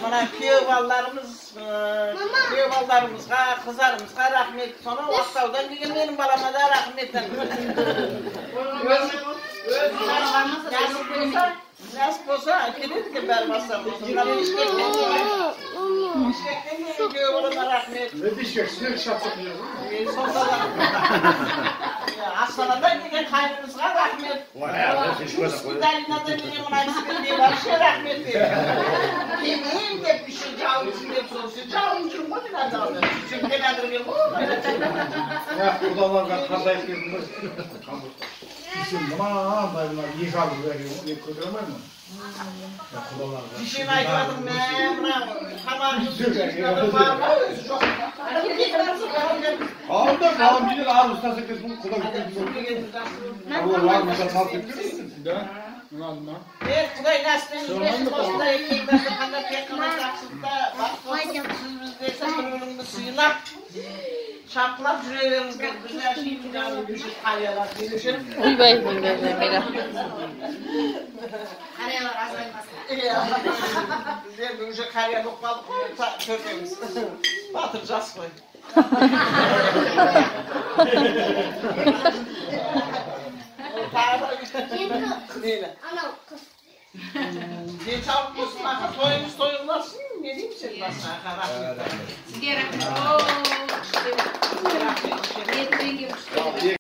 Мына күйеу балаларымыз, күйеу балаларымызға, қыздарымызға рахмет. Сонау Ақтаудан келген менің балама да рахмет. Нәсіп болса, келеді екен бәрі бастап. Мына Бішкектен келген күйеу балама рахмет. Астанадан келген қайнымызға рахмет. Долинадан келген мына кісіге вообще рахмет деймін. Келмеймін деп еще жалынсын деп сол жалынып жүрмін ғой мен ана сөйтсем келе ғой. Құдаларға қандай келдім ғой. Сен мынандай мына екі арбуз әкелген ғой, мен көтере алмаймын. Құдаларға. Дүйсен айтып жатыр, мә мына тамағымыз бар ма өзі жоқ. Алда балам деген арбуз тасып кетсін, құда кетсін. Арбуз салып кеткен да. Е, Құдай нәсіп етсін, осындай кең дастарханда тек қана жақсылықта бақыт болсын, сіз бізді бір-біріңді сыйлап, шапқылап жүре беріңіздер. Біз әшейін жаным көшет қариялар демеуші. Ойбай, Жәмила. Қариялар азаймасын. Біз енді уже қария болып қалдық қой, төртеуміз. Батыр жас қой. Мейлі. Анау қыз. Денсаулық болсын, ақа, тойыңыз той қыласың. Не деймін сен басқа, ақа, рахмет. Сізге рахмет. Рахмет. Ниетіңе күшті.